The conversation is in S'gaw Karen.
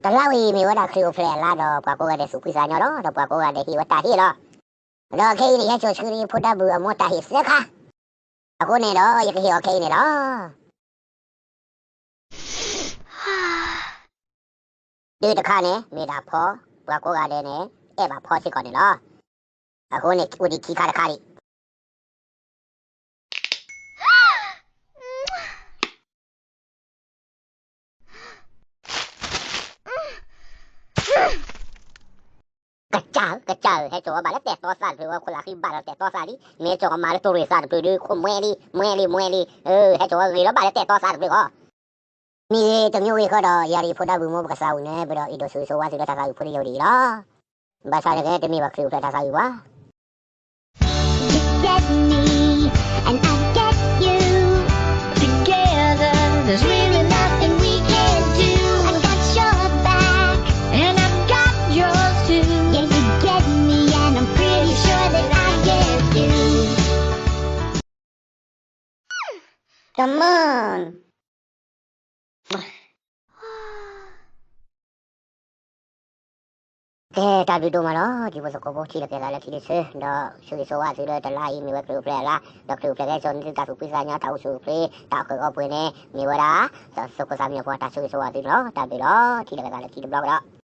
တလါဝံၤမ့ၢ်ဝဲဒၣ်ခရံာ်အိၣ်ဖျဲၣ်အလါဒီး ပှၤကိးဂၤဒဲးသူၣ်ဖှံသးညီလီၤ. ဒီးပှၤကိးဂၤဒဲးဟ့ၣ်ဝဲတၢ်ဟ့ၣ်လီၤ. ဒီးခဲအံၤန့ၣ် ယဟဲစိာ်ဆှၢန့ၢ်ဖိတၢ်ဘူၣ်အမိၢ်တၢ်ဟ့ၣ်သၢခါ, အဃိန့ၣ်ဒီး ယကဟ့ၣ်အီၤခဲအံၤန့ၣ်လီၤ. တုၤတခါန့ၣ် မ့ၢ်ဒၣ်ဖီ, ပှၤကိးဂၤဒဲးန့ၣ် အဲၣ်ဘၣ်ဖီစ့ၢ်ကီးန့ၣ်လီၤ. အဃိန့ၣ် အိၣ်ဒံးခံခါတခါဒံး. ကစၢ်ဧၢ, ကစၢ်ဧၢ, ဟဲစိာ်အီၤဘၣ်လၢတဲာ်တီသးတဖျၢၣ်ဝဲ, ခိၣ်လၢဃံဘၣ်ဒီးတဲာ်တီသးလံ, မ့ၢ်ဟဲစိာ်အီၤမၤလၢတိၢ်ရ့ၣ်သးတဖျၢၣ်ဒီး ခိၣ်မွဲလံ, မွဲလံ, မွဲလံ, ဟဲစိာ်အီၤဂ့ၤလီၤဘၣ်လၢတဲာ်တီသးတဖျၢၣ်ဃီ. မ့ၢ်ဂ့ၤတမံၤဂ့ၤဃီဒီး ယၤဒ်ဖိတၢ်ဘူၣ်မိၢ်ပကသးဝံၣ်န့ၣ် ပဒီးအံၤဒိးဆိၣ်ဂ့ၤဆိၣ်ဝါသုလၢတၢ်သးဝံၣ်ဖိတယုၢ်ဒ်အံၤလီၤ. ဘၣ်ဆၣ်တက့ၢ် တမ့ၢ်ဘၣ်ခရံာ်အိၣ်ဖျဲၣ်တၢ်သးဝံၣ်ဘၣ်. You get me, and I get you. Together, there's really nothing we can't do. I got your back, and I've got yours too. Yeah, you get me, and I'm pretty sure that I get you. Come on. ကဲ တၢ်ဘျုးဒိၣ်မးလီၤ တံၤဖိသကိးဖိ ထံၣ်လိာ်က့ၤသးလၢခံတဆၢ ဒီးဆိၣ်ဂ့ၤဆိၣ်ဝါသုလၢတလါအံၤ မ့ၢ်ဝဲခရံာ်အိၣ်ဖျဲၣ်အလါ, ဒီးခရံာ်အိၣ်ဖျဲၣ်ကဟဲစိာ်န့ၢ်သုတၢ်သူၣ်ဖှံသးညီ တၢ်အိၣ်ဆူၣ်အိၣ်ချ့ တၢ်အီၣ်ဃုာ်အီပှဲၤန့ၣ် မ့ၢ်ဝဲဒၣ် သုးခိၣ်သးမံအဖိ တၢ်ဆိၣ်ဂ့ၤဆိၣ်ဝါသုန့ၣ်လီၤ. တၢ်ဘျုးလီၤ ထံၣ်လိာ်က့ၤသးလၢခံတဘျီကဒီး.